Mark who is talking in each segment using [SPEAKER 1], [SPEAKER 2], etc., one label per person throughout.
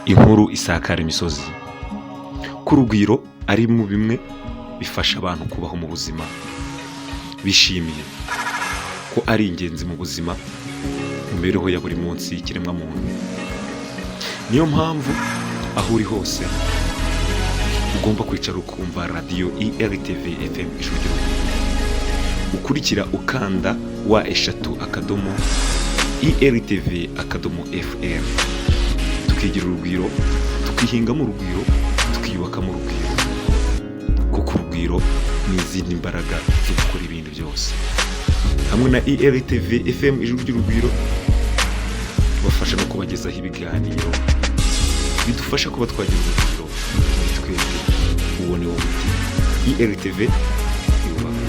[SPEAKER 1] Inkuru isakara imisozi ko urugwiro ari mu bimwe bifasha abantu kubaho mu buzima bishimiye, ko ari ingenzi mu buzima, mu mibereho ya buri munsi y'ikiremwamuntu. Niyo mpamvu aho uri hose ugomba kwicara ukumva radiyo ERTV FM Ijwi ry'Urugwiro, ukurikira ukanda www.ertv.fr, tukigira urugwiro, tukihingamo urugwiro, tukiyubakamo urugwiro, kuko urugwiro ni izindi mbaraga zo gukora ibindi byose. Hamwe na ERTV FM Ijwi ry'Urugwiro, tubafasha no kubagezaho ibiganiro bidufasha kuba twagira urugwiro muri twebwe. Uwo ni wo muti. ERTV yubaka.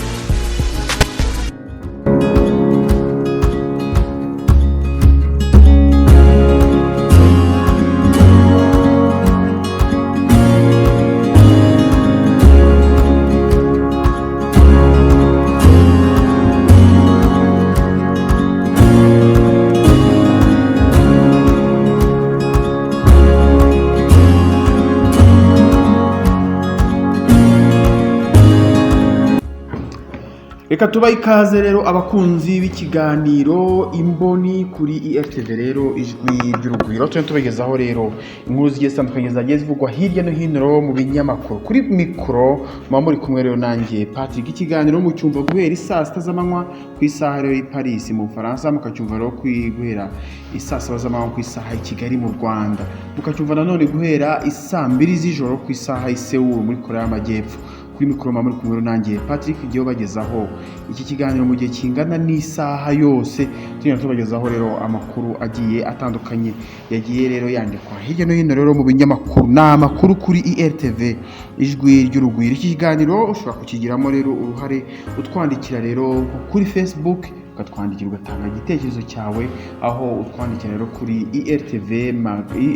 [SPEAKER 2] Reka tubahe ikaze rero abakunzi b'ikiganiro Imboni kuri ERTV rero Ijwi ry'Urugwiro. Tujya tubagezaho rero inkuru zigiye zitandukanye zagiye zivugwa hirya no hino rero mu binyamakuru. Kuri mikoro muba muri kumwe rero nanjye Patrick. Ikiganiro mucyumva guhera isaa 6 z'amanywa ku isaha rero i Paris mu Bufaransa, mukacyumva rero guhera isaa 7 z'amanywa ku isaha i Kigali mu Rwanda, mukacyumva nanone guhera isaa 2 z'ijoro ku isaha i Seoul muri Korea y'Amajyepfo. Kuri mikoro muba muri kumwe nanjye Patrick, igihe ubagezaho iki kiganiro mu gihe kingana n'isaha yose, tugenda tubagezaho rero amakuru agiye atandukanye yagiye rero yandikwa hirya no hino rero mu binyamakuru. Ni amakuru kuri ERTV Ijwi ry'Urugwiro. Iki kiganiro ushobora kukigiramo rero uruhare utwandikira rero kuri Facebook, ukatwandikira ugatanga igitekerezo cyawe, aho utwandikira rero kuri ERTV,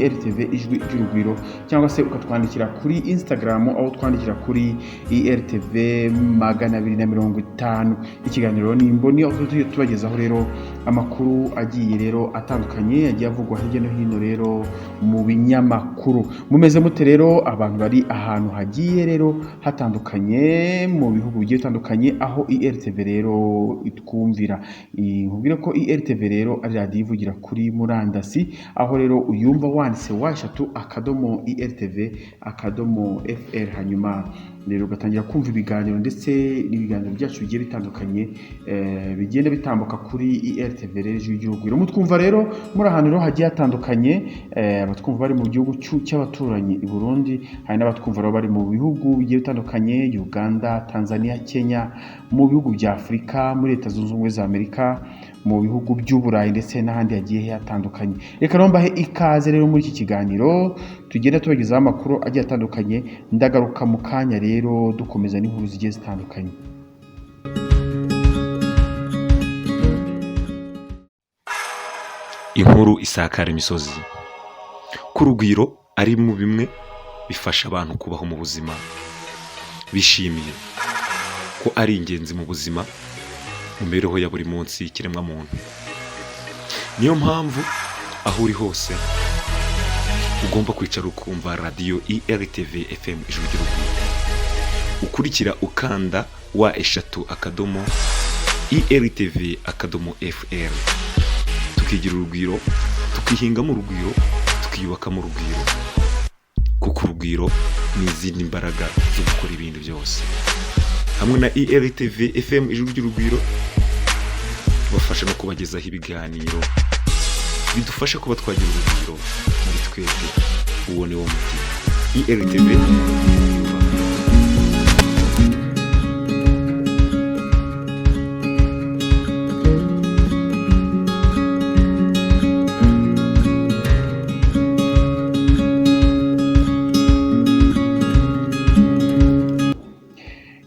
[SPEAKER 2] ERTV Ijwi ry'Urugwiro, cyangwa se ukatwandikira kuri Instagram, aho utwandikira kuri ERTV 250. Ikiganiro ni Imboni, aho tujya tubagezaho rero amakuru agiye rero atandukanye yagiye avugwa hirya no hino rero mu binyamakuru. Mumeze mute rero abantu bari ahantu hagiye rero hatandukanye, mu bihugu bigiye bitandukanye aho ERTV rero itwumvira? Nkubwire ko ERTV rero ari radiyo ivugira kuri murandasi, aho rero uyumva wanditse www.ertv.fr, hanyuma rero ugatangira kumva ibiganiro ndetse n'ibiganiro byacu bigiye bitandukanye bigenda bitambuka kuri ERTV rero Ijwi ry'Urugwiro. Mutwumva rero muri ahantu rero hagiye hatandukanye, abatwumva bari mu gihugu cy'abaturanyi i Burundi, hari n'abatwumva rero bari mu bihugu bigiye bitandukanye, Uganda, Tanzania, Kenya, mu bihugu bya Afurika, muri Leta Zunze Ubumwe za Amerika, mu bihugu by'Uburayi ndetse n'ahandi hagiye hatandukanye. Reka rero mbahe ikaze rero muri iki kiganiro tugenda tubagezaho amakuru agiye atandukanye. Ndagaruka mu kanya rero dukomeza n'inkuru zigiye zitandukanye.
[SPEAKER 1] Inkuru isakara imisozi ko urugwiro ari mu bimwe bifasha abantu kubaho mu buzima bishimiye, ko ari ingenzi mu buzima, mu mibereho ya buri munsi y'ikiremwamuntu. Niyo mpamvu aho uri hose ugomba kwicara ukumva radiyo ERTV FM Ijwi ry'Urugwiro, ukurikira ukanda www.ertv.fr, tukigira urugwiro, tukihingamo urugwiro, tukiyubakamo urugwiro, kuko urugwiro ni izindi mbaraga zo gukora ibindi byose. Hamwe na ERTV FM Ijwi ry'Urugwiro, tubafasha no kubagezaho ibiganiro bidufasha kuba twagira urugwiro muri twebwe. Uwo ni wo muti. ERTV yubaka.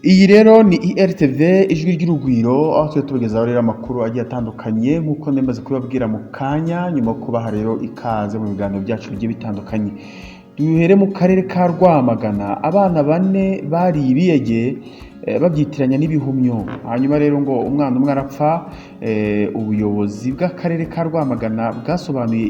[SPEAKER 2] Iyi rero ni ERTV Ijwi ry'Urugwiro, aho tujya tubagezaho rero amakuru agiye atandukanye nk'uko nemaze kubabwira mu kanya, nyuma yo kubaha rero ikaze mu biganiro byacu bigiye bitandukanye. Duhere mu karere ka Rwamagana, abana bane bariye ibiyege babyitiranya n'ibihumyo, hanyuma rero ngo umwana umwe arapfa. Ubuyobozi bw'akarere ka Rwamagana bwasobanuye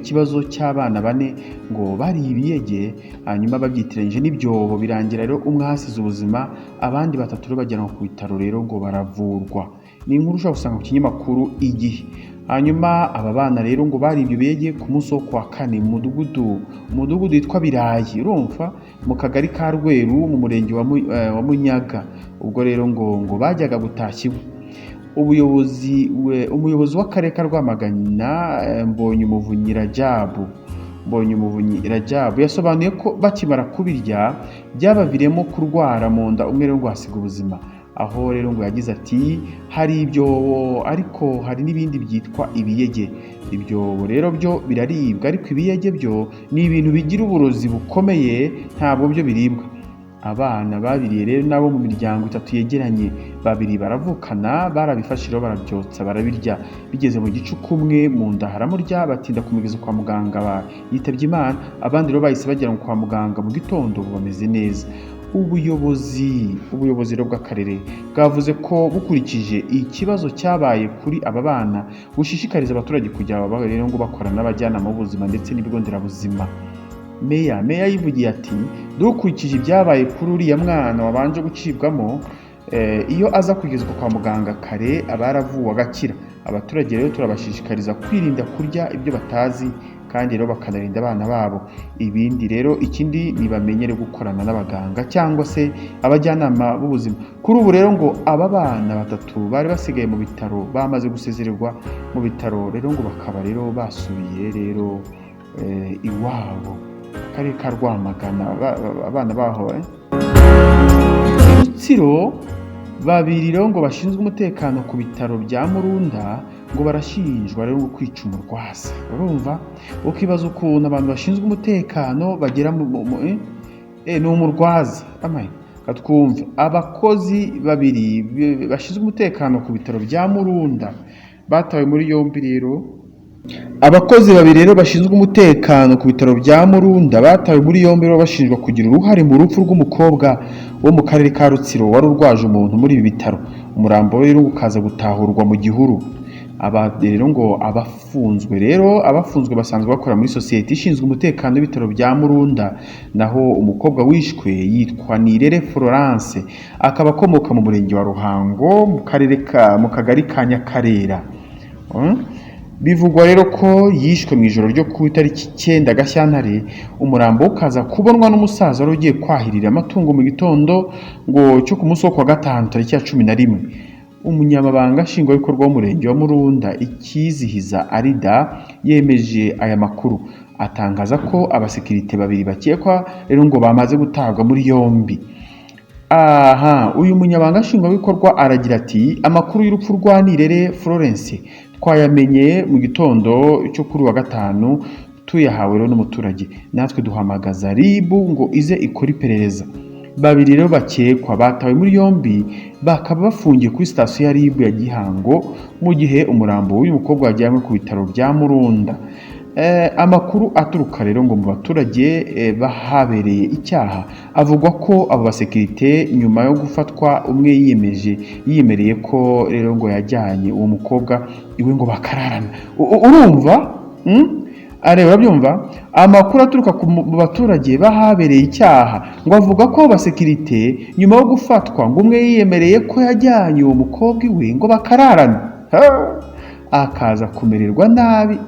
[SPEAKER 2] ikibazo cy'abana bane ngo bariye ibiyege hanyuma babyitiranyije n'ibyobo, birangira rero umwe ahasize ubuzima, abandi batatu rero bajyanwa ku bitaro rero ngo baravurwa. Ni inkuru ushobora gusanga ku kinyamakuru Igihe. Hanyuma aba bana rero ngo bari ibyo biyege ku munsi wo kuwa kane mu mudugudu witwa Birayi, urumva, mu kagari ka Rweru, mu murenge wa Munyaga. Ubwo rero ngo bajyaga gutashya iwe. Umuyobozi w'akarere ka Rwamagana, Mbonyumuvunyi Rajabu, yasobanuye ko bakimara kubirya byabaviriyemo kurwara mu nda, umwe rero ngo ahasiga ubuzima. Aho rero ngo yagize ati: "Hari ibyobo ariko hari n'ibindi byitwa ibiyege. Ibyobo rero byo biraribwa, ariko ibiyege byo ni ibintu bigira uburozi bukomeye, ntabwo byo biribwa. Abana babiriye rero nabo mu miryango itatu yegeranye, babiri baravukana, barabifashe rero barabyotsa barabirya, bigeze mu gicuku umwe mu nda haramurya, batinda kumugeza kwa muganga yitabye Imana. Abandi rero bahise bagera kwa muganga mu gitondo, ubu bameze neza." Ubuyobozi rero bw'akarere bwavuze ko bukurikije ikibazo cyabaye kuri aba bana, bushishikariza abaturage kujya rero ngo bakorana n'abajyanama b'ubuzima ndetse n'ibigo nderabuzima. Meya yivugiye ati: "Dukurikije ibyabaye kuri uriya mwana wabanje gucibwamo, iyo aza kugezwa kwa muganga kare aba yaravuwe agakira. Abaturage rero turabashishikariza kwirinda kurya ibyo batazi, kandi rero bakanarinda abana babo. Ibindi rero, ikindi ntibamenyere gukorana n'abaganga cyangwa se abajyanama b'ubuzima." Kuri ubu rero ngo aba bana batatu bari basigaye mu bitaro bamaze gusezererwa mu bitaro, rero ngo bakaba rero basubiye rero iwabo. Akarere ka Rwamagana, abana baho. Rutsiro, babiri rero ngo bashinzwe umutekano ku bitaro bya Murunda ngo barashinjwa rero ngo kwica umurwaza. Urumva, ukibaza ukuntu abantu bashinzwe umutekano bagera mu ni umurwaza amaye. Katwumve. Abakozi babiri bashinzwe umutekano ku bitaro bya Murunda batawe muri yombi rero. Abakozi babiri rero bashinzwe umutekano ku bitaro bya Murunda batawe muri yombi rero bashinjwa kugira uruhare mu rupfu rw'umukobwa wo mu karere ka Rutsiro wari urwaje umuntu muri ibi bitaro, umurambo we rero ukaza gutahurwa mu gihuru. Aba rero ngo abafunzwe basanzwe bakora muri sosiyete ishinzwe umutekano w'ibitaro bya Murunda. Naho umukobwa wishwe yitwa Nirere Florence, akaba akomoka mu murenge wa Ruhango, mu karere ka mu kagari ka Nyakarera. Bivugwa rero ko yishwe mu ijoro ryo ku itariki 9 Gashyantare, umurambo ukaza kubonwa n'umusaza wari ugiye kwahirira amatungo mu gitondo ngo cyo ku munsi wo kuwa gatanu tariki ya 11. Umunyamabanga nshingwabikorwa w'umurenge wa Murunda, Ikizihiza Arida, yemeje aya makuru, atangaza ko abasekirite babiri bakekwa rero ngo bamaze gutabwa muri yombi. Aha uyu munyamabanga nshingwabikorwa aragira ati: "Amakuru y'urupfu rwa Nirere Florence twayamenye mu gitondo cyo kuri wa gatanu, tuyahawe rero n'umuturage, natwe duhamagaza RIB ngo ize ikore iperereza. Babiri rero bakekwa batawe muri yombi, bakaba bafungiye kuri sitasiyo ya RIB ya Gihango, mu gihe umurambo w'uyu mukobwa wajyanywe ku bitaro bya Murunda." Amakuru aturuka rero ngo mu baturage bahabereye icyaha avugwa ko abo basekirite nyuma yo gufatwa, umwe yiyemereye ko rero ngo yajyanye uwo mukobwa iwe ngo bakararana. Urumva? Areba, urabyumva? Amakuru aturuka mu baturage bahabereye icyaha ngo avuga ko abasekirite nyuma yo gufatwa, ngo umwe yiyemereye ko yajyanye uwo mukobwa iwe ngo bakararana. Ha! Akaza kumererwa nabi,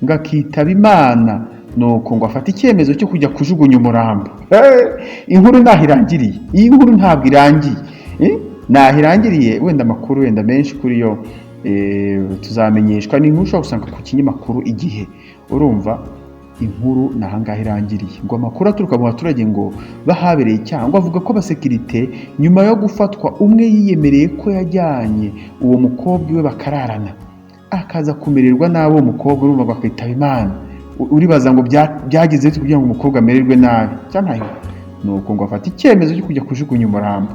[SPEAKER 2] ngo akitaba Imana. Nuko ngo afate icyemezo cyo kujya kujugunya umurambo. Inkuru ntaho irangiriye, iyi nkuru ntabwo irangiye. Ntaho irangiriye, wenda amakuru wenda menshi kuri yo tuzamenyeshwa. Ni inkuru ushobora gusanga ku kinyamakuru Igihe. Urumva inkuru ni ahangaha irangiriye. Ngo amakuru aturuka mu baturage ngo bahabereye icyaha ngo avuga ko abasekirite nyuma yo gufatwa umwe yiyemereye ko yajyanye uwo mukobwa iwe bakararana, akaza kumererwa nabi uwo mukobwa, urumva bakitaba Imana. Uribaza ngo byagenze bite kugira ngo umukobwa amererwe nabi cyangwa? Nuko ngo afate icyemezo cyo kujya kujugunya umurambo.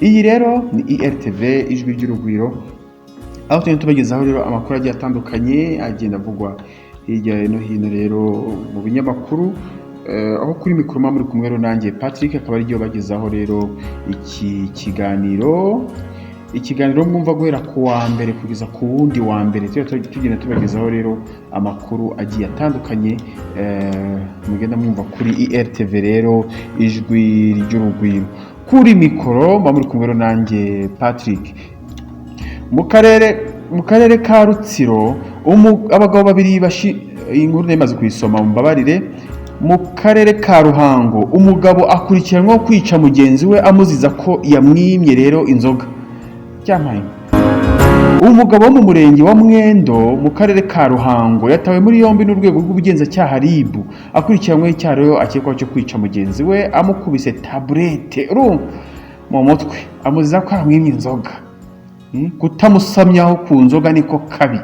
[SPEAKER 2] Iyi rero ni IRTV Ijwi ry'Urugwiro, aho tugenda tubagezaho rero amakuru agiye atandukanye agenda avugwa hirya no hino rero mu binyamakuru. Aho kuri mikoro muri kumwe rero nanjye Patrick, akaba ariryo bagezaho rero iki kiganiro, ikiganiro mwumva guhera ku wa mbere kugeza ku wundi wa mbere. Tujya tugenda tubagezaho rero amakuru agiye atandukanye, mugenda mwumva kuri IRTV rero Ijwi ry'Urugwiro. Kuri mikoro muba muri kumwe rero nanjye Patrick. Mu karere ka Rutsiro abagabo babiri bashi, iyi nkuru nari maze kuyisoma, mumbabarire. Mu karere ka Ruhango umugabo akurikiranweho kwica mugenzi we amuziza ko yamwimye rero inzoga. Byampaye umugabo wo mu murenge wa Mwendo mu karere ka Ruhango yatawe muri yombi n'urwego rw'ubugenzacyaha RIB, akurikiranyweho icyaha rero akekwaho cyo kwica mugenzi we amukubise taburete, urumva, mu mutwe, amuziza ko yamwimye inzoga. Kutamusamyaho ku nzoga niko kabi.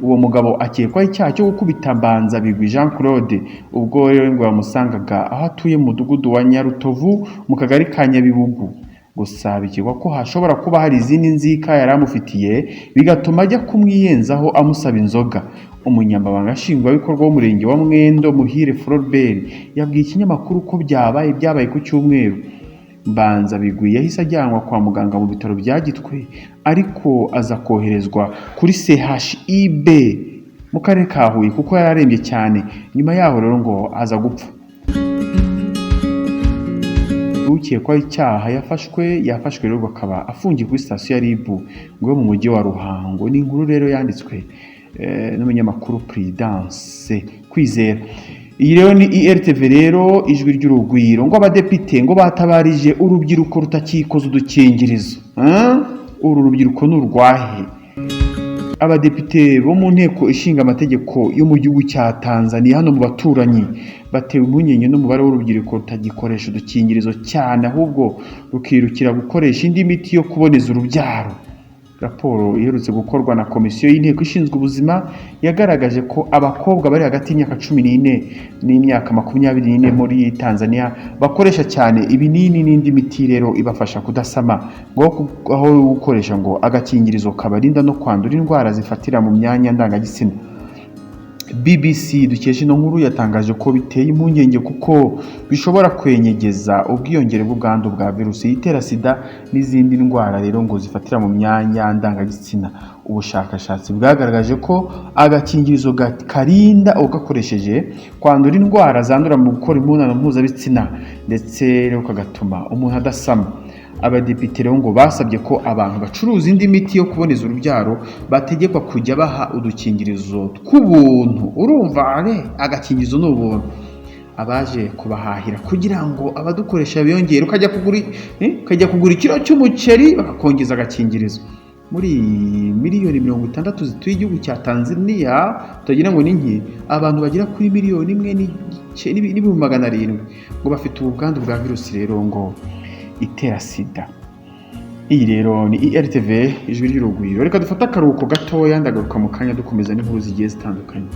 [SPEAKER 2] Uwo mugabo akekwaho icyaha cyo gukubita Mbanzabigwi Jean Claude ubwo rero ngo yamusangaga aho atuye mu mudugudu wa Nyarutovu mu kagari ka Nyabibugu. Gusa bikekwa ko hashobora kuba hari izindi nzika yari amufitiye, bigatuma ajya kumwiyenzaho amusaba inzoga. Umunyamabanga nshingwabikorwa w'umurenge wa Mwendo, Muhire Floribert, yabwiye ikinyamakuru ko byabaye ku cyumweru. Mbanzabigwi yahise ajyanwa kwa muganga mu bitaro bya Gitwe, ariko aza koherezwa kuri CHIB mu karere ka Huye kuko yari arembye cyane. Nyuma yaho rero ngo aza gupfa. Ukekwaho icyaha yafashwe rero akaba afungiye kuri sitasiyo ya RIB ngo yo mu mujyi wa Ruhango. Ni inkuru rero yanditswe n'umunyamakuru Prudence Kwizera. Iyi rero ni IRTV rero Ijwi ry'Urugwiro. Ngo abadepite ngo batabarije urubyiruko rutakikoza udukingirizo. Uru rubyiruko ni urwahe? Abadepite bo mu nteko ishinga amategeko yo mu gihugu cya Tanzania, hano mu baturanyi, batewe impungenge n'umubare w'urubyiruko rutagikoresha udukingirizo cyane, ahubwo rukirukira gukoresha indi miti yo kuboneza urubyaro. Raporo iherutse gukorwa na komisiyo y'inteko ishinzwe ubuzima yagaragaje ko abakobwa bari hagati y'imyaka 14 n'imyaka 24 muri Tanzania bakoresha cyane ibinini n'indi miti rero ibafasha kudasama, ngo aho gukoresha ngo agakingirizo kabarinda no kwandura indwara zifatira mu myanya ndangagitsina. BBC dukesha ino nkuru yatangaje ko biteye impungenge kuko bishobora kwenyegeza ubwiyongere bw'ubwandu bwa virusi itera sida n'izindi ndwara rero ngo zifatira mu myanya ndangagitsina. Ubushakashatsi bwagaragaje ko agakingirizo karinda ugakoresheje kwandura indwara zandura mu gukora imibonano mpuzabitsina, ndetse rero kagatuma umuntu adasama. Abadepite rero ngo basabye ko abantu bacuruza indi miti yo kuboneza urubyaro bategekwa kujya baha udukingirizo tw'ubuntu. Urumva agakingirizo ni ubuntu, abaje kubahahira kugira ngo abadukoresha biyongere. Ukajya kugura ikiro cy'umuceri bakakongeza agakingirizo. Muri miliyoni 60 zituye igihugu cya Tanzania, utagira ngo ni nke, abantu bagera kuri miliyoni 1 n'igice n'ibihumbi 700 ngo bafite ubu bwandu bwa virusi rero ngo itera sida. Iyi rero ni IRTV Ijwi ry'Urugwiro. Reka dufate akaruhuko gatoya, ndagaruka mu kanya dukomeza n'inkuru zigiye zitandukanye.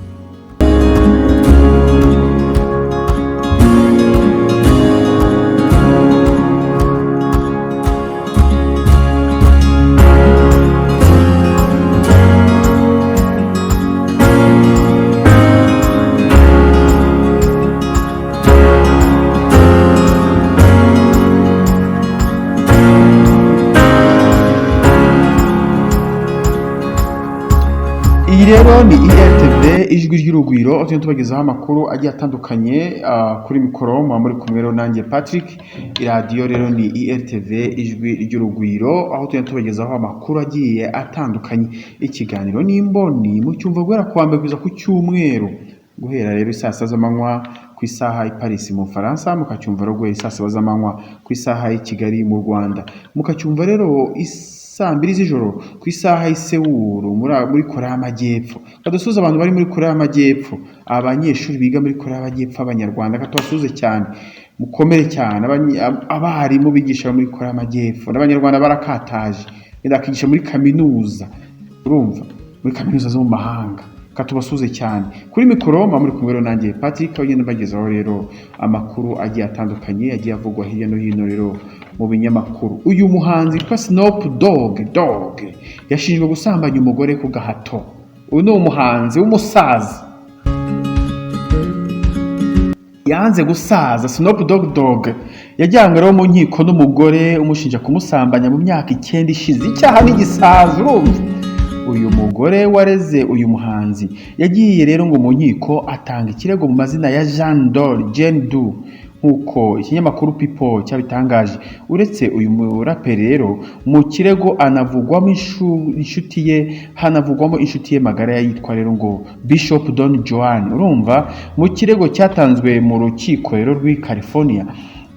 [SPEAKER 2] Iyi rero ni IRTV Ijwi ry'Urugwiro, aho tugenda tubagezaho amakuru agiye atandukanye. Kuri mikoro muba muri kumwe rero nanjye Patrick. Iradiyo rero ni IRTV Ijwi ry'Urugwiro, aho tugenda tubagezaho amakuru agiye atandukanye. Ikiganiro n'imboni mucyumva guhera ku wa mbere kugeza ku cyumweru. Guhera rero saa sita z'amanywa ku isaha i Paris mu Bufaransa, mukacyumva rero guhera saa saba z'amanywa ku isaha y'i Kigali mu Rwanda, mukacyumva rero saa mbiri z'ijoro ku isaha y'i Seoul muri Korea y'Amajyepfo. Kadusuhuze abantu bari muri Korea y'Amajyepfo, abanyeshuri biga muri Korea y'Amajyepfo, Abanyarwanda, katubasuhuze cyane, mukomere cyane, abarimu bigisha muri Korea y'Amajyepfo n'Abanyarwanda barakataje, bakigisha muri kaminuza, urumva, muri kaminuza zo mu mahanga, katubasuhuze cyane. Kuri mikoro muba muri kumwe rero nanjye Patrick, aho ngenda mbagezaho rero amakuru agiye atandukanye agiye avugwa hirya no hino rero mu binyamakuru. Uyu muhanzi witwa Snoop Dogg Dogg yashinjwe gusambanya umugore ku gahato. Uyu ni umuhanzi w'umusaza yanze gusaza. Snoop Dogg Dogg yajyanywe rero mu nkiko n'umugore umushinja kumusambanya mu myaka 9 ishize. Icyaha n'igisaza, urumva. Uyu mugore wareze uyu muhanzi yagiye rero ngo mu nkiko atanga ikirego mu mazina ya Jean Doe, Jane Doe, nk'uko ikinyamakuru People cyabitangaje. Uretse uyu muraperi rero, mu kirego anavugwamo inshuti ye, hanavugwamo inshuti ye magara yitwa rero ngo Bishop Don Juan. Urumva, mu kirego cyatanzwe mu rukiko rero rw'i California,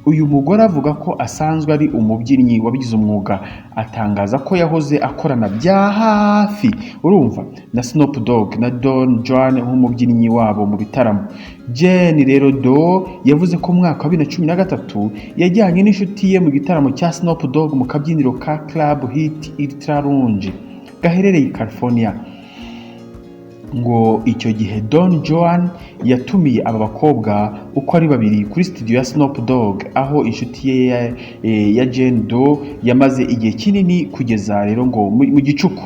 [SPEAKER 2] uyu mugore avuga ko asanzwe ari umubyinnyi wabigize umwuga, atangaza ko yahoze akorana bya hafi, urumva, na Snoop Dogg na Don Juan nk'umubyinnyi wabo mu bitaramo. Jane rero Doe yavuze ko mu mwaka wa 2013 yajyanye n'inshuti ye mu gitaramo cya Snoop Dogg mu kabyiniro ka Club Hit Ultra Lounge gaherereye i California. Ngo icyo gihe Don Juan yatumiye aba bakobwa uko ari babiri kuri studio ya Snoop Dogg, aho inshuti ye ya Jane Doe yamaze igihe kinini kugeza rero ngo mu gicuku.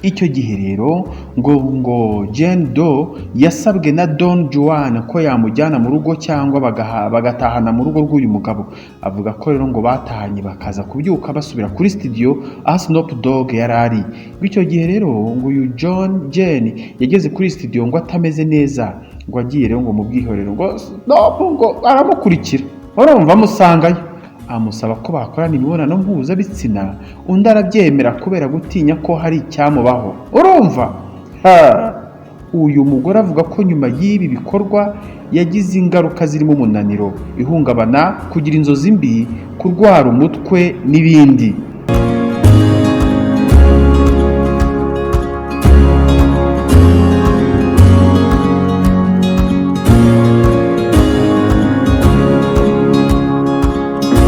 [SPEAKER 2] Icyo gihe rero ngo Jane Doe yasabwe na Don Juan ko yamujyana mu rugo cyangwa bagatahana mu rugo rw'uyu mugabo. Avuga ko rero ngo batahanye bakaza kubyuka basubira kuri studio aho Snoop Dogg yari ari. Icyo gihe rero ngo uyu John Jane yageze kuri studio ngo atameze neza, ngo agiye rero ngo mu bwihorero, ngo Snoop ngo aramukurikira, urumva, amusangayo amusaba ko bakorana imibonano mpuzabitsina, undi arabyemera kubera gutinya ko hari icyamubaho, urumva. Ha! Uyu mugore avuga ko nyuma y'ibi bikorwa yagize ingaruka zirimo umunaniro, ihungabana, kugira inzozi mbi, kurwara umutwe n'ibindi.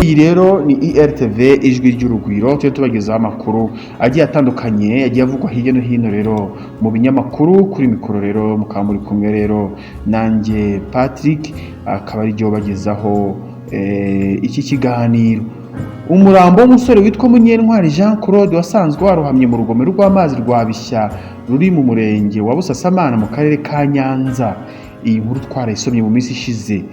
[SPEAKER 2] Iyi rero ni ERTV Ijwi ry'Urugwiro, tujya tubagezaho amakuru agiye atandukanye agiye avugwa hirya no hino rero mu binyamakuru. Kuri mikoro rero mukaba muri kumwe rero nanjye Patrick, akaba ari ryo bagezaho iki kiganiro. Umurambo w'umusore witwa Munyentwari Jean Claude wasanzwe warohamye mu rugomero rw'amazi rwa Bishya ruri mu murenge wa Busasamana mu karere ka Nyanza. Iyi nkuru twarayisomye mu minsi ishize.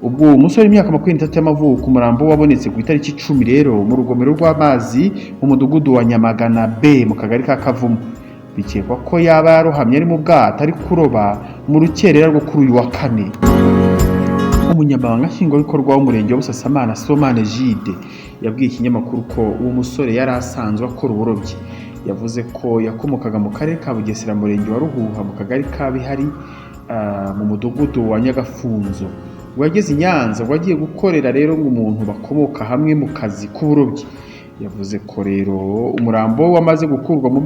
[SPEAKER 2] Ubwo uwo musore w'imyaka 23 y'amavuko, umurambo wabonetse ku itariki 10 rero mu rugomero rw'amazi mu mudugudu wa Nyamagana B mu kagari ka Kavumu. Bikekwa ko yaba yarohamye ari mu bwato ari kuroba mu rukerera rwo kuri uyu wa kane. Umunyamabanga nshingwabikorwa w'umurenge wa Busasamana, Sibomana Egide, yabwiye ikinyamakuru ko uwo musore yari asanzwe akora uburobyi. Yavuze ko yakomokaga mu karere ka Bugesera, murenge wa Ruhuha, mu kagari ka Bihari, mu mudugudu wa Nyagafunzo. Ngo yageze i Nyanza ngo agiye gukorera rero ngo umuntu bakomoka hamwe mu kazi k'uburobyi. Yavuze ko rero umurambo we wamaze gukurwa mu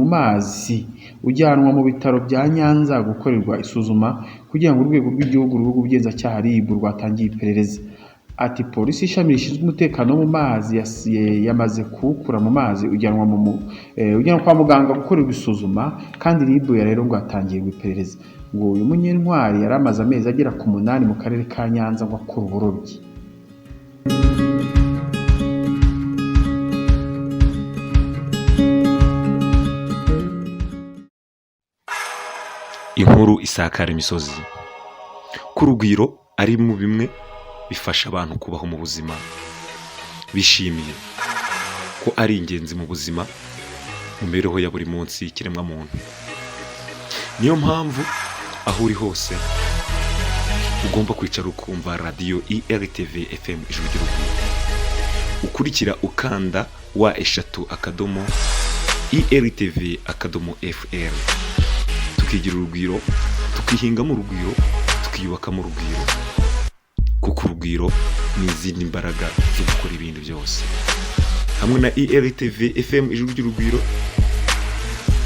[SPEAKER 2] mazi ujyanwa mu bitaro bya Nyanza gukorerwa isuzuma kugira ngo urwego rw'igihugu rw'ubugenzacyaha RIB rwatangiye iperereza. Ati polisi ishami rishinzwe umutekano wo mu mazi yamaze kuwukura mu mazi ujyanwa kwa muganga gukorerwa isuzuma, kandi RIB rero ngo yatangiye iperereza. Ngo uyu Munyentwari yari amaze amezi agera ku 8 mu karere ka Nyanza ngo akora uburobyi.
[SPEAKER 1] Inkuru isakara imisozi ko urugwiro ari mu bimwe bifasha abantu kubaho mu buzima bishimiye, ko ari ingenzi mu buzima, mu mibereho ya buri munsi y'ikiremwamuntu. Niyo mpamvu aho uri hose ugomba kwicara ukumva radiyo ERTV FM Ijwi ry'Urugwiro, ukurikira ukanda wa3.ERTV.fr, tukigira urugwiro, tukiyubaka. Tukihingamo urugwiro, tukiyubakamo urugwiro, kuko urugwiro ni izindi mbaraga zo gukora ibindi byose. Hamwe na ERTV FM Ijwi ry'Urugwiro,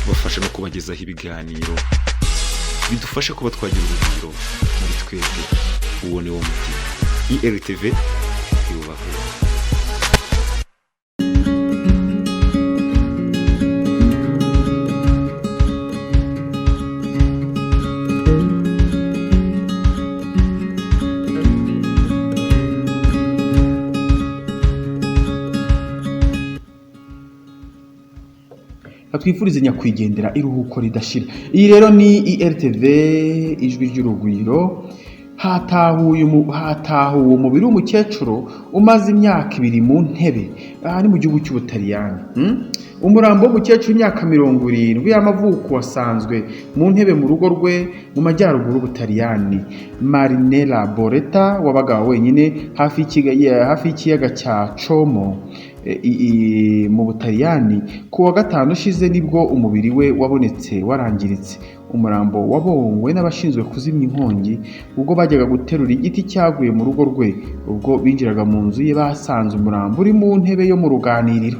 [SPEAKER 1] tubafasha no kubagezaho ibiganiro bidufasha kuba twagira urugwiro muri twebwe. Uwo ni wo muti. ERTV yubahwe.
[SPEAKER 2] Twifurize nyakwigendera iruhuko ridashira. Iyi rero ni IRTV Ijwi ry'Urugwiro. Hatahuwe umubiri w'umukecuru umaze imyaka 2 mu ntebe, aha ni mu gihugu cy'Ubutaliyani. Umurambo w'umukecuru w'imyaka 70 y'amavuko wasanzwe mu ntebe mu rugo rwe mu majyaruguru y'Ubutaliyani. Marinella Boreta wabaga wenyine hafi y'ikiyaga cya Como mu Butaliyani, ku wa gatanu ushize nibwo umubiri we wabonetse warangiritse. Umurambo wabonywe n'abashinzwe kuzimya inkongi ubwo bajyaga guterura igiti cyaguye mu rugo rwe. Ubwo binjiraga mu nzu ye basanze umurambo uri mu ntebe yo mu ruganiriro.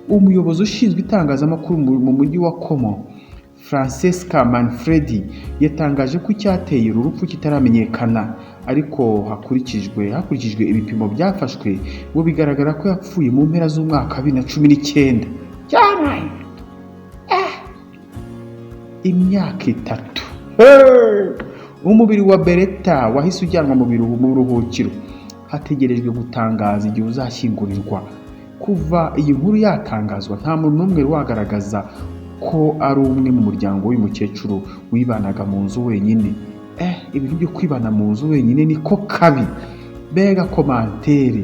[SPEAKER 2] Umuyobozi ushinzwe itangazamakuru mu mujyi wa Como, Francesca Manfredi, yatangaje ko icyateye uru rupfu kitaramenyekana, ariko hakurikijwe ibipimo byafashwe ngo bigaragara ko yapfuye mu mpera z'umwaka wa 2019. Cyabaye imyaka 3. Umubiri wa Beretta wahise ujyanwa mu buruhukiro, hategerejwe gutangaza igihe uzashyingurirwa. Kuva iyi nkuru yatangazwa nta muntu n'umwe wagaragaza ko ari umwe mu muryango w'uyu mukecuru wibanaga mu nzu wenyine. Ibintu byo kwibana mu nzu wenyine niko kabi. Mbega commentaire.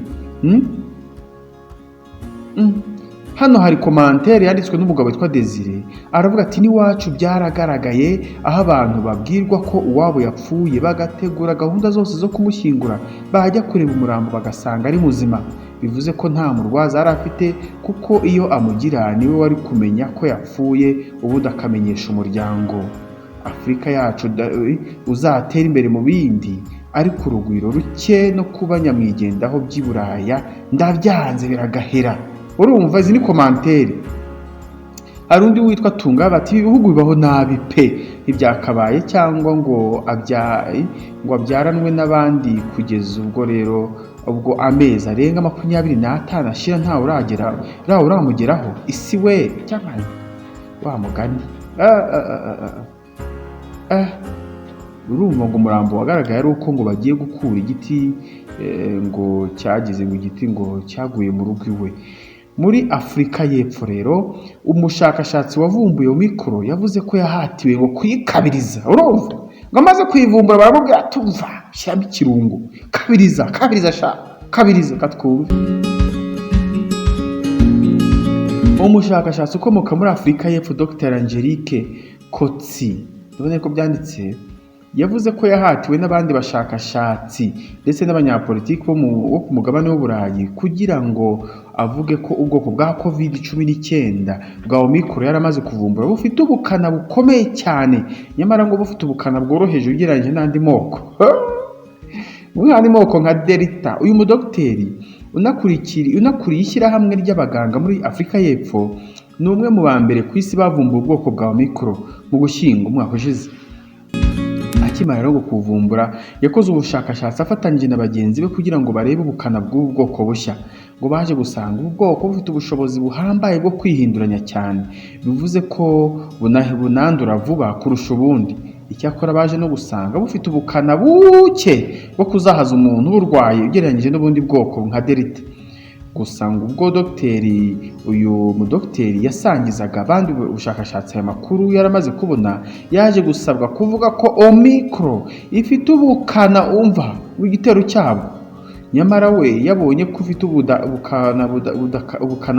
[SPEAKER 2] Hano hari commentaire yanditswe n'umugabo witwa Desire, aravuga ati n'iwacu byaragaragaye aho abantu babwirwa ko uwabo yapfuye bagategura gahunda zose zo kumushyingura, bajya kureba umurambo bagasanga ari muzima. Bivuze ko nta murwaza yari afite, kuko iyo amugira niwe wari kumenya ko yapfuye ubundi akamenyesha umuryango. Afurika yacu uzatera imbere mu bindi, ariko urugwiro ruke no kuba nyamwigendaho by'i Buraya ndabyanze biragahera. Urumva izi ni commentaire. Hari undi witwa Tunga bati ibihugu bibaho nabi pe, ntibyakabaye cyangwa ngo abyaranwe n'abandi kugeza ubwo rero ubwo amezi arenga 25 ashira ntawe uragera uramugeraho. Isi we cyangwa wa mugani. Urumva ngo umurambo wagaragaye ari uko ngo bagiye gukura igiti ngo cyagize ngo igiti ngo cyaguye mu rugo iwe. Muri Afurika y'Epfo rero umushakashatsi wavumbuye Omicron yavuze ko yahatiwe ngo kuyikabiriza. Urumva ngo amaze kuyivumbura baramubwira tumva shyiramo ikirungo, kabiriza kabiriza sha kabiriza katwumve. Umushakashatsi ukomoka muri Afurika y'Epfo Dr Angelique Kotsi, ndabona ko byanditse, yavuze ko yahatiwe n'abandi bashakashatsi ndetse n'abanyapolitiki bo ku mugabane w'Uburayi kugira ngo avuge ko ubwoko bwa COVID-19 bwa Omicron yaramaze kuvumbura bufite ubukana bukomeye cyane, nyamara ngo bufite ubukana bworoheje ugereranyije n'andi moko. N'andi moko nka Delta. Uyu mudogiteri unakuriye ishyirahamwe ry'abaganga muri Afurika y'Epfo ni umwe mu ba mbere ku isi bavumbuye ubwoko bwa Omicron mu gushyingo umwaka ushize. Akimara rero kuvumbura yakoze ubushakashatsi afatanyije na bagenzi be kugira ngo barebe ubukana bw'ubu bwoko bushya. Ngo baje gusanga ubu bwoko bufite ubushobozi buhambaye bwo kwihinduranya cyane, bivuze ko bunandura vuba kurusha ubundi. Icyakora baje no gusanga bufite ubukana buke bwo kuzahaza umuntu uburwaye ugereranyije n'ubundi bwoko nka Delta. Gusa ngo ubwo uyu mudogiteri yasangizaga abandi ubushakashatsi aya makuru yaramaze kubona, yaje gusabwa kuvuga ko Omicron ifite ubukana umva w'igitero cyabwo, nyamara we yabonye ko ufite ubukana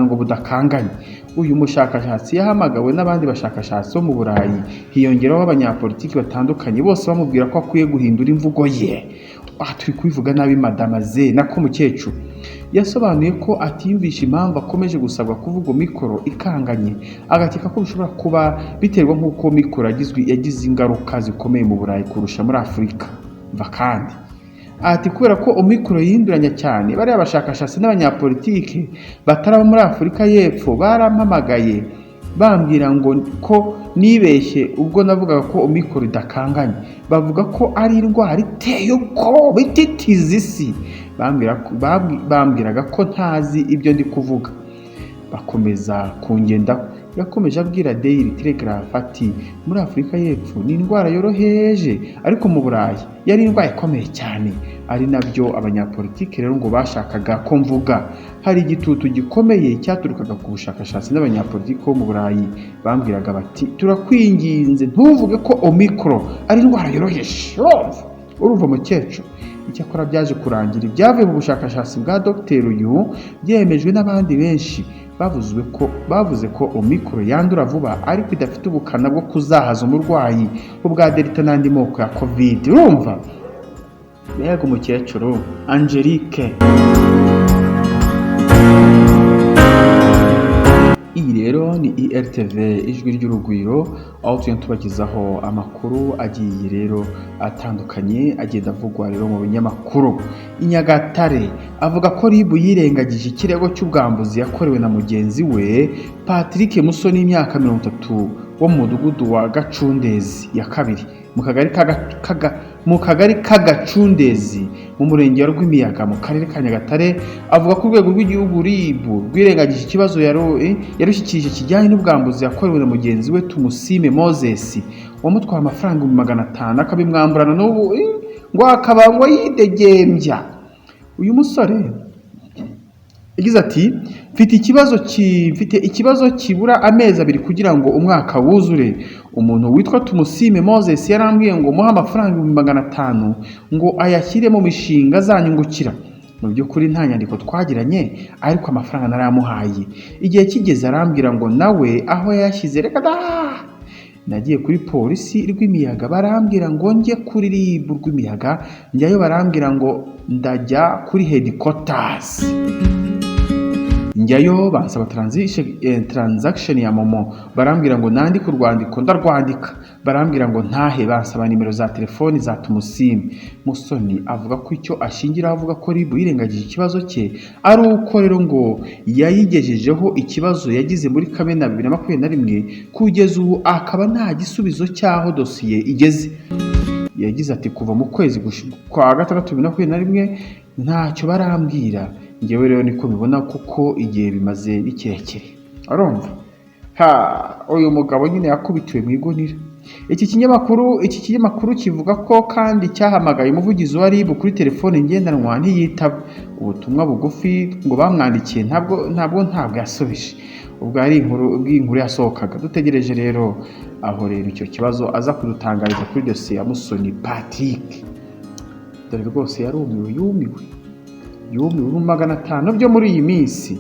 [SPEAKER 2] ngo budakanganye. Uyu mushakashatsi yahamagawe n'abandi bashakashatsi bo mu Burayi, hiyongeraho abanyapolitiki batandukanye, bose bamubwira ko akwiye guhindura imvugo ye. Aha turi kubivuga nabi, madamaze nako mukecuru. Yasobanuye ko atiyumvisha impamvu akomeje gusabwa kuvuga Omicron ikanganye, agakeka ko bishobora kuba biterwa nk'uko Omicron yagize ingaruka zikomeye mu Burayi kurusha muri Afurika. Mva kandi ati kubera ko Omicron yihinduranya cyane, bariya bashakashatsi n'abanyapolitike bataraba muri Afurika y'Epfo barampamagaye bambwira ngo ko nibeshye ubwo navugaga ko Omicron idakanganye, bavuga ko ari indwara iteye ubwoba ititiza isi. Bambwiraga ko ntazi ibyo ndi kuvuga, bakomeza kungendaho. Yakomeje abwira Daily Telegraph ati muri Afurika y'Epfo ni indwara yoroheje, ariko mu Burayi yari indwara ikomeye cyane, ari nabyo abanyapolitiki rero ngo bashakaga ko mvuga. Hari igitutu gikomeye cyaturukaga ku bushakashatsi n'abanyapolitiki bo mu Burayi, bambwiraga bati turakwinginze ntuvuge ko Omicron ari indwara yoroheje. Urumva mukecuru. Icyakora byaje kurangira ibyavuye mu bushakashatsi bwa Dr uyu byemejwe n'abandi benshi bavuze ko Omicron yandura vuba ariko idafite ubukana bwo kuzahaza umurwayi ubwa Delta n'andi moko ya Covid. Urumva mbega umukecuru Angelique. Iyi rero ni ERTV ijwi ry'urugwiro, aho tugenda tubagezaho amakuru agiye rero atandukanye agenda avugwa rero mu binyamakuru. I Nyagatare avuga ko RIB yirengagije ikirego cy'ubwambuzi yakorewe na mugenzi we Patrick Musoni w'imyaka 30 wo mu mudugudu wa Gacundezi ya kabiri mu kagari k'Agacundezi mu murenge wa Rwimiyaga mu karere ka Nyagatare. Avuga ko urwego rw'igihugu RIB rwirengagije ikibazo yarushyikirije kijyanye n'ubwambuzi yakorewe na mugenzi we Tumusime Moses wamutwaye amafaranga 500,000 akabimwamburana n'ubu ngo akaba ngo yidegembya. Uyu musore yagize ati mfite ikibazo kibura amezi 2 kugira ngo umwaka wuzure. Umuntu witwa Tumusime Moses yarambwiye ngo muhe amafaranga 500,000 ngo ayashyire mu mishinga azanyungukira. Mu by'ukuri nta nyandiko twagiranye, ariko amafaranga narayamuhaye. Igihe kigeze arambwira ngo nawe aho yayashyize reka da. Nagiye kuri polisi Rwimiyaga barambwira ngo njye kuri RIB Rwimiyaga, njyayo barambwira ngo ndajya kuri headquarters. Njyayo bansaba transaction ya momo, barambwira ngo nandike urwandiko, ndarwandika, barambwira ngo ntahe, bansaba nimero za telefoni za Tumusime. Musoni avuga ko icyo ashingiraho avuga ko RIB yirengagije ikibazo cye ari uko rero ngo yayigejejeho ikibazo yagize muri Kamena 2021, kugeza ubu akaba nta gisubizo cy'aho dosiye igeze. Yagize ati kuva mu kwezi kwa gatandatu 2021 ntacyo barambwira. Njyewe rero niko mbibona kuko igihe bimaze ni kirekire. Urumva ha uyu mugabo nyine yakubitiwe mu igunira. Iki kinyamakuru kivuga ko kandi cyahamagaye umuvugizi wa RIB kuri telefone ngendanwa ntiyitaba. Ubutumwa bugufi ngo bamwandikiye ntabwo yasubije. Ubwo ari inkuru, inkuru yasohokaga. Dutegereje rero aho rero icyo kibazo aza kudutangariza kuri dosiye ya Musoni Patrick. Dore rwose yarumiwe, yumiwe 500,000 byo muri iyi minsi.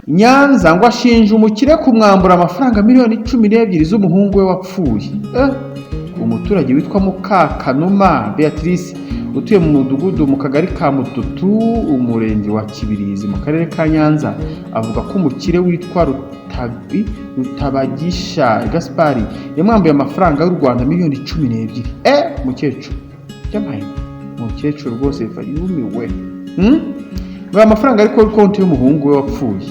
[SPEAKER 2] Nyanza ngo ashinja umukire kumwambura amafaranga miliyoni 12 z'umuhungu we wapfuye. Umuturage witwa Mukakanuma Beatrice utuye mu mudugudu mu kagari ka Mututu umurenge wa Kibirizi mu karere ka Nyanza avuga ko umukire witwa Rutabagisha Gaspari yamwambuye amafaranga y'u Rwanda miliyoni 12. Mukecuru byamaye, mukecuru rwose yumiwe. Ngo amafaranga ari kuri konti y'umuhungu we wapfuye.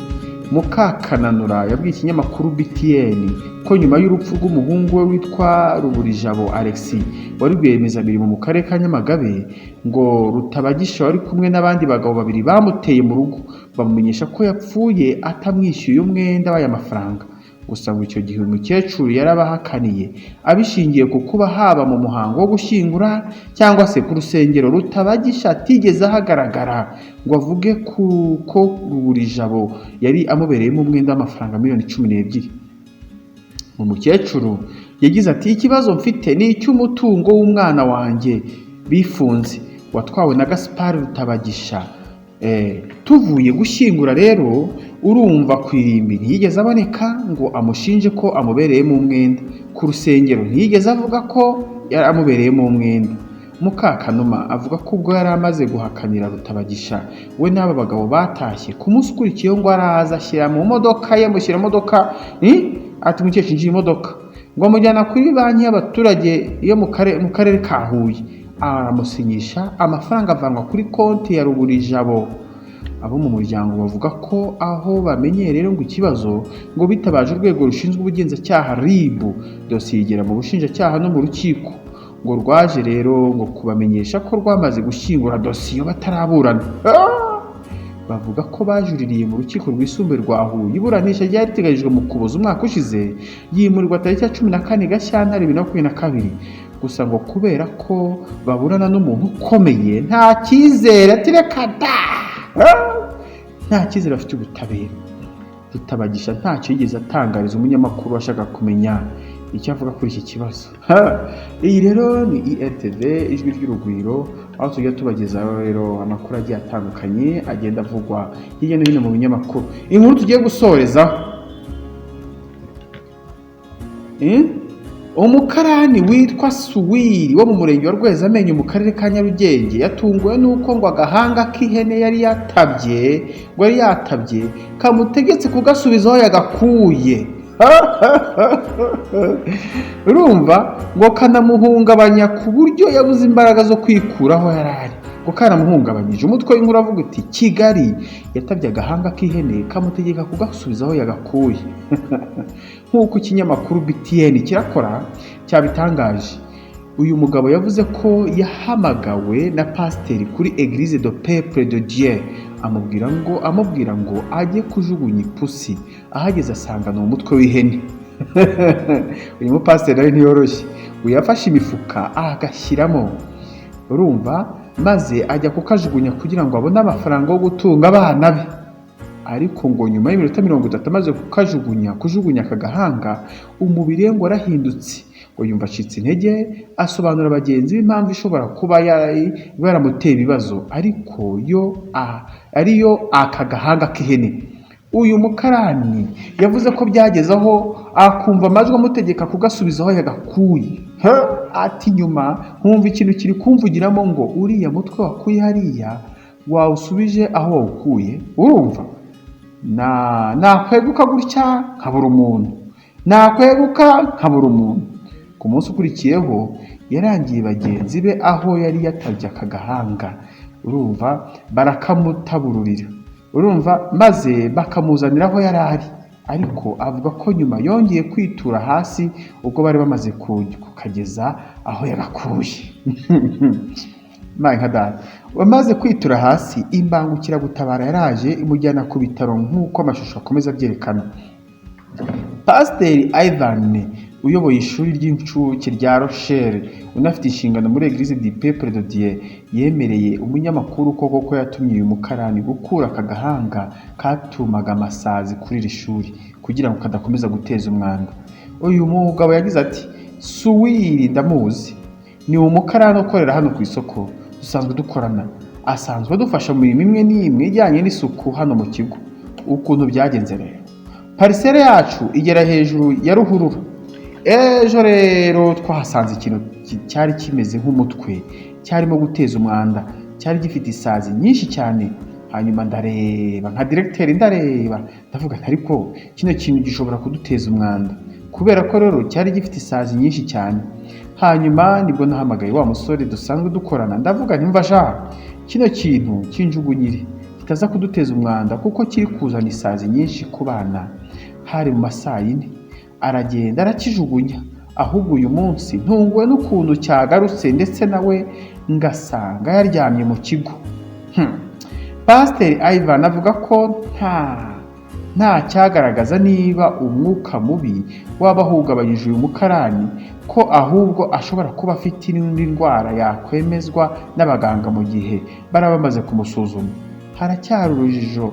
[SPEAKER 2] Mukakananura yabwiye ikinyamakuru BTN ko nyuma y'urupfu rw'umuhungu we witwa Ruburijabo Alexis wari rwiyemezamirimo mu karere ka Nyamagabe, ngo Rutabagisha wari kumwe n'abandi bagabo babiri bamuteye mu rugo bamumenyesha ko yapfuye atamwishyuye umwenda w'aya mafaranga. Gusa ngo icyo gihe uyu mukecuru yarabahakaniye abishingiye ku kuba haba mu muhango wo gushyingura cyangwa se ku rusengero Rutabagisha atigeze ahagaragara ngo avuge ko Ruburijabo yari amubereyemo umwenda w'amafaranga miliyoni 12. Umukecuru yagize ati ikibazo mfite ni icy'umutungo w'umwana wanjye bifunze watwawe na Gaspard Rutabagisha. Tuvuye gushyingura rero, urumva ku irimbi ntiyigeze aboneka ngo amushinje ko amubereyemo umwenda, ku rusengero ntiyigeze avuga ko yari amubereyemo umwenda. Mukakanuma avuga ko ubwo yari amaze guhakanira Rutabagisha, we n'aba bagabo batashye ku munsi ukurikiyeho, ngo araza ashyira mu modoka ye, mushyira mu modoka, ati: "Mukecuru, injira imodoka", ngo amujyana kuri banki y'abaturage yo mu karere ka Huye, aramusinyisha, amafaranga avanwa kuri konti ya Ruburijabo. Abo mu muryango bavuga ko aho bamenyeye rero ngo ikibazo, ngo bitabaje urwego rushinzwe ubugenzacyaha RIB, dosiye igera mu bushinjacyaha no mu rukiko, ngo rwaje rero ngo kubamenyesha ko rwamaze gushyingura dosiye bataraburana. Bavuga ko bajuririye mu rukiko rwisumbuye rwa Huye, iburanisha ryari riteganyijwe mu Kuboza umwaka ushize yimurirwa tariki ya 14 Gashyantare 2022. Gusa ngo kubera ko baburana n'umuntu ukomeye, nta cyizere, ati: "Reka da!" Nta cyizere bafite ubutabera. Rutabagisha ntacyo yigeze atangariza umunyamakuru washaka kumenya icyo avuga kuri iki kibazo. Iyi rero ni ERTV, Ijwi ry'Urugwiro, aho tujya tubagezaho rero amakuru agiye atandukanye agenda avugwa hirya no hino mu binyamakuru. Inkuru tugiye gusorezaho, Umukarani witwa Suwiri wo mu murenge wa Rwezamenyo mu karere ka Nyarugenge yatunguwe n'uko ngo agahanga k'ihene yari yatabye, ngo yari yatabye, kamutegetse kugasubiza aho yagakuye. Urumva ngo kanamuhungabanya ku buryo yabuze imbaraga zo kwikuraho yari ari, ngo kanamuhungabanyije. Umutwe w'inkuru avuga uti: "Kigali yatabye agahanga k'ihene kamutegeka kugasubiza aho yagakuye." Nk'uko ikinyamakuru BTN kirakora cyabitangaje, uyu mugabo yavuze ko yahamagawe na pasiteri kuri Eglise de Peuple de Dieu, amubwira ngo ajye kujugunya ipusi, ahageze asanga ni umutwe w'ihene. Uyu mupasiteri nawe ntiyoroshye. Uyu yafashe imifuka agashyiramo, urumva, maze ajya kukajugunya kugira ngo abone amafaranga yo gutunga abana be. Ariko ngo nyuma y'iminota 30 amaze kukajugunya, kujugunya aka gahanga, umubiri we ngo warahindutse, ngo yumva acitse intege, asobanura bagenzi be impamvu ishobora kuba yari yaramuteye ibibazo, ariko yo ariyo aka gahanga k'ihene. Uyu mukarani yavuze ko byageze aho akumva amajwi amutegeka kugasubiza aho yagakuye. Ati: "Nyuma nkumva ikintu kiri kumvugiramo ngo uriya mutwe wakuye hariya wawusubije aho wawukuye." Urumva, na nakweguka gutya nkabura umuntu, nakweguka nkabura umuntu. Ku munsi ukurikiyeho yarangiye bagenzi be aho yari yatabye aka gahanga, urumva, barakamutabururira, urumva, maze bakamuzanira aho yari ari. Ariko avuga ko nyuma yongeye kwitura hasi ubwo bari bamaze kukageza aho yagakuye. Nka data wamaze kwitura hasi, imbangukiragutabara yaraje imujyana ku bitaro, nk'uko amashusho akomeza abyerekana. Pasiteri Ivan uyoboye ishuri ry'incuke rya Rochelle, unafite inshingano muri Eglise du Peuple de Dieu, yemereye umunyamakuru ko koko yatumye uyu mukarani gukura aka gahanga katumaga amasazi kuri iri shuri kugira ngo kadakomeza guteza umwanda. Uyu mugabo yagize ati: "Suwiri ndamuzi, ni umukarani ukorera hano ku isoko, dusanzwe dukorana, asanzwe adufasha mu mirimo imwe n'imwe ijyanye n'isuku hano mu kigo. Ukuntu byagenze rero, parcelle yacu igera hejuru ya ruhurura. Ejo rero twahasanze ikintu cyari kimeze nk'umutwe cyarimo guteza umwanda, cyari gifite isazi nyinshi cyane. Hanyuma ndareba nka diregiteri, ndareba ndavuga nti ariko kino kintu gishobora kuduteza umwanda, kubera ko rero cyari gifite isazi nyinshi cyane. Hanyuma nibwo nahamagaye wa musore dusanzwe dukorana, ndavuga nti mva sha, kino kintu cy'injugunyire kitaza kuduteza umwanda kuko kiri kuzana isazi nyinshi ku bana." Hari mu ma saa 4. Aragenda arakijugunya. Ahubwo uyu munsi ntunguwe n'ukuntu cyagarutse, ndetse nawe ngasanga yaryamye mu kigo." Pasiteri Ivan avuga ko nta cyagaragaza niba umwuka mubi waba ahungabanyije uyu mukarani, ko ahubwo ashobora kuba afite indi ndwara yakwemezwa n'abaganga mu gihe baraba bamaze kumusuzuma. Haracyari urujijo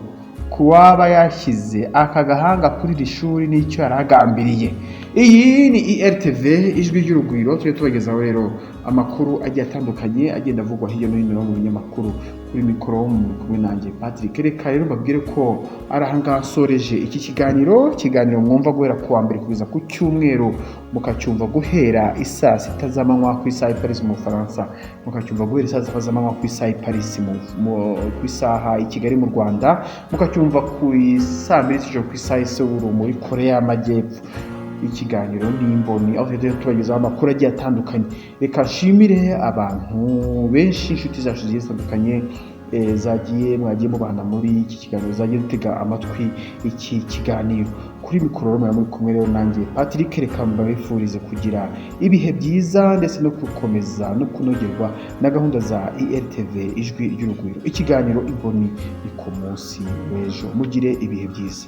[SPEAKER 2] ku waba yashyize aka gahanga kuri iri shuri n'icyo yari agambiriye. Iyi ni ERTV, Ijwi ry'Urugwiro, tujye tubagezaho rero amakuru agiye atandukanye agenda avugwa hirya no hino mu binyamakuru. Kuri mikoro muri kumwe nanjye Patrick. Reka rero mbabwire ko ari ahangaha nsoreje iki kiganiro, ikiganiro mwumva guhera ku wa mbere kugeza ku cyumweru, mukacyumva guhera isaa 6 z'amanywa ku isaha i Paris mu Bufaransa, mukacyumva guhera isaa 6 z'amanywa ku isaha i Paris ku isaha i Kigali mu Rwanda, mukacyumva ku saa 2 z'ijoro ku isaha i Seoul muri Korea y'Amajyepfo. Ikiganiro n'imboni, aho tugenda tubagezaho amakuru agiye atandukanye. Reka nshimire abantu benshi, inshuti zacu zigiye zitandukanye, zagiye mwagiye mubana muri iki kiganiro, zagiye dutega amatwi iki kiganiro. Kuri mikoro rero muri kumwe rero nanjye Patrick. Reka mbabifurize kugira ibihe byiza ndetse no gukomeza no kunogerwa na gahunda za IRTV Ijwi ry'Urugwiro. Ikiganiro Imboni ni ku munsi w'ejo. Mugire ibihe byiza.